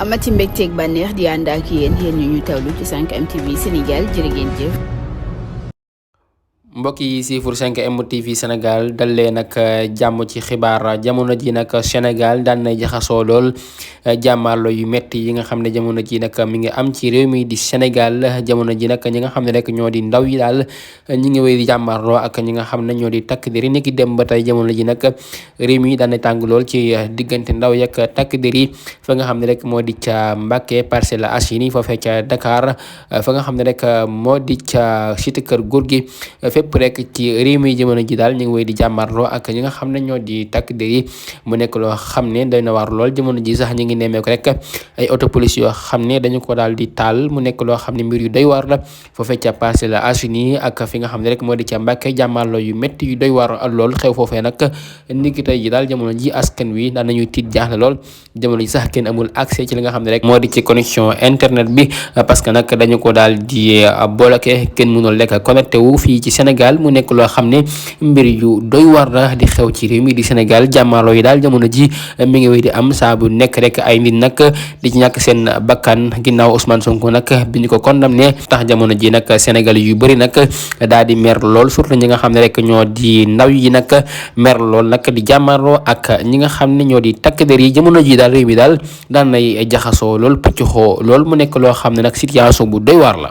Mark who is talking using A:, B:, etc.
A: amati mbégteeg bànneex di ànd ak yéen ñu tawlu ci 5M TV Sénégal jërë ngeen jëf.
B: mbokk yi siifur 5M TV Sénégal dal leen nag jàmm ci xibaar jamono ji nag Sénégal daan nay jaxasoo lool jàmmaarlo yu metti yi nga xam ne jamono ji nag mi ngi am ci réew mi di Sénégal jamono ji nag ñi nga xam ne rek ñoo di ndaw yi daal ñi ngi wéy di jàmmaarloo ak ñi nga xam ne ñoo di takk der yi ni ki dem ba tey jamono ji nag réew mi daan na tàng lool ci diggante ndaw yak takk der yi fa nga xam ne rek moo di ca Mbacké Parcelles Assainies foofee ca Dakar fa nga xam ne rek moo di ca cité kër góor gi fépp rek ci réew mi jamono ji daal ñu ngi wéy di jàmmarloo ak ñi nga xam ne ñoo di takk der yi mu nekk loo xam ne doy na waar lool jamono ji sax ñu ngi nemmeeku rek ay auto police yoo xam ne dañu ko daal di taal mu nekk loo xam ne mbir yu doy waar la foofee ca Parcelles Assainies ak fi nga xam ne rek moo di ca Mbacké jàmmarloo yu métti yu doy waar lool xew foofee nag niki tey ji daal jamono ji askan wi daan nañuy tiit jaaxle lool jamono ji sax kenn amul accès ci li nga xam ne rek moo di ci connexion internet bi parce que nag dañu ko daal di bloqué kenn mënul lekk connecté wu fii ci Sénégal mu nekk loo xam ne mbir yu doy war la di xew ci réew mi di Sénégal jàmmaarloo yi daal jamono ji mi ngi wéy di am saa bu nekk rek ay nit nag di ci ñàkk seen bakkan ginnaaw Ousmane Sonko nag bi ñu ko condamné tax jamono ji nag Sénégal yu bëri nag daal di mer lool surtout ñi nga xam ne rek ñoo di ndaw yi nag mer lool nag di jàmmaarloo ak ñi nga xam ne ñoo di takk der yi jamono ji daal réew mi daal daan nay jaxasoo lool pëcc xoo lool mu nekk loo xam ne nag situation bu doy waar la.